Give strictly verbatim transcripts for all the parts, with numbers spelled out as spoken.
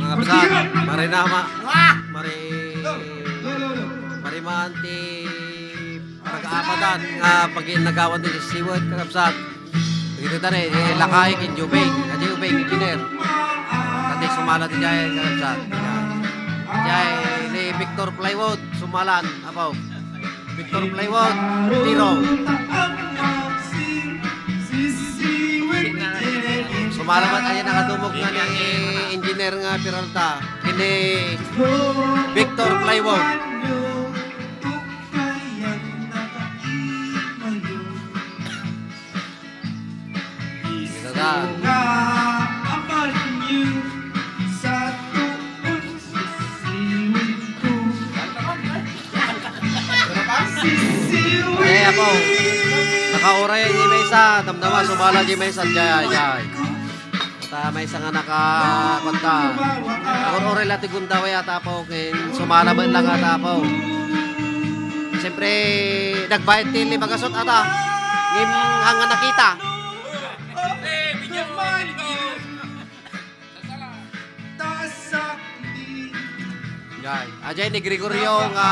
Mga kabsat, marinama. Mari-, marimaan ti paragaapatan nga pag-iinagawan ti siwet, kakabsat. Dagitoy ta ni, eh, lakay ken Jubing, Adi Ubing, engineer. Pati sumala ti jay, kakabsat. Jay ni Victor Plywood, sumalan, apo. Victor Plywood, tiro. Sumala met aya nakadumog nga ni engineer nga Peralta, ken ni Victor Plywood. Ito na. Eh, apo. Nakauray ni maysa. Damdama, sumala di maysa. Jay, jay. Ta maysa nga naka-, kuwan ta. Nakauray la ti gundaway ata, apo. Ken sumala met lang ata, apo. Siyempre, nagbayad ti lima gasut ata. Ngem, nga nakita. Jay. Ajay ni Gregorio nga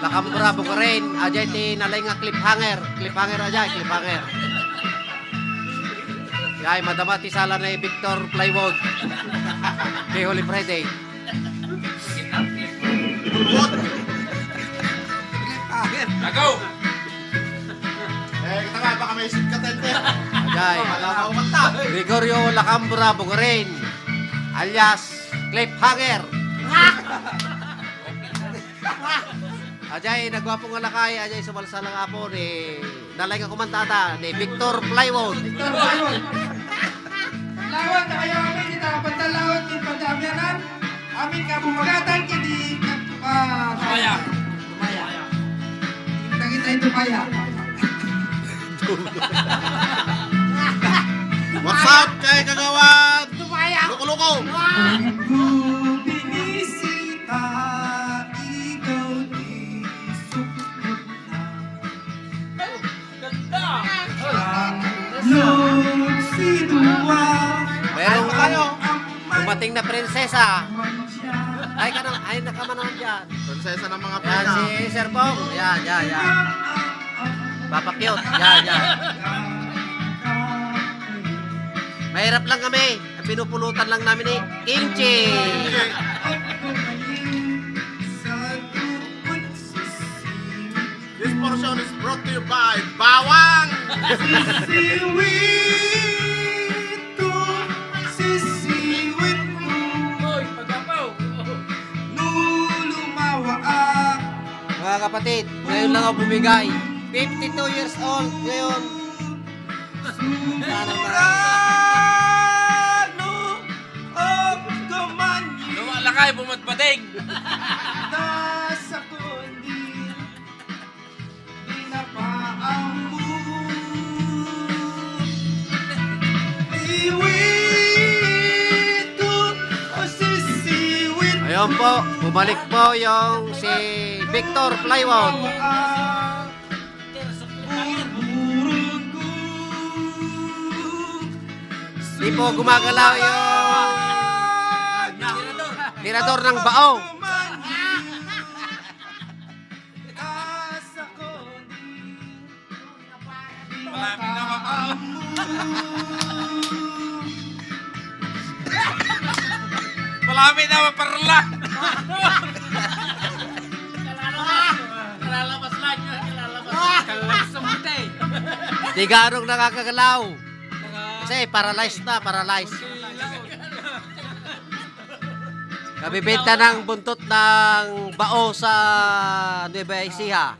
Lacambra, Bugarin. Ajay ti nalaing nga cliffhanger. Cliffhanger ajay, cliffhanger. Jay, madama ti sala ni Victor Plywood. Kay Holy Friday. Lagaw! Eh, kita nga, baka may isip ka, Tente. Ajay. Wala ka umanta. Gregorio Lacambra Bugarin, alias Cliffhanger. Ajay, nagwapo nga lakay, ajay, sumalsala nga apo ni, nalaing nga kumanta ata, ni Victor Plywood. Victor Plywood. Lawan na kayo kami, kita pantalawan, di pandamianan. Amin ka bumagatan, kini, ah, Tumaya. Tumaya. Kita kita yung Tumaya. What's up, kay kagawad? Tumaya. Loko-loko. Wah! Kung binisita, ikaw di suklot na. Ganda! Lord, sino ba? Mayroong dumating na prinsesa. Ay, ka na, ay, nakamanaan dyan. Prinsesa ng mga Yan, princess. Si Sir Bong. Yan, yan, yan. Papa Cute. Yan, yan. Mahirap lang kami. Ang pinupulutan lang namin ni Kimchi. This portion is brought to you by Bawang! Sisiwit ko, sisiwit ko. Hoy, pagkapaw! Nulumawa ak. Mga kapatid, ngayon lang ako bumigay. Fifty-two years old ngayon. Sigurado of the man. Lumalakay, bumatbating. Nasa kundi. Ayun po, bumalik po yung si Victor Plywood. Di po gumagalaw yung tirador ng bao. Malapit na maka- Malapit na maparla. Kalalabas lang, kalalabas. Kalalabas sa mata eh. Tigarong nakakagalaw. Kasi paralyzed na, paralyzed. Kabibenta ng buntot ng bao sa Nueva Ecija.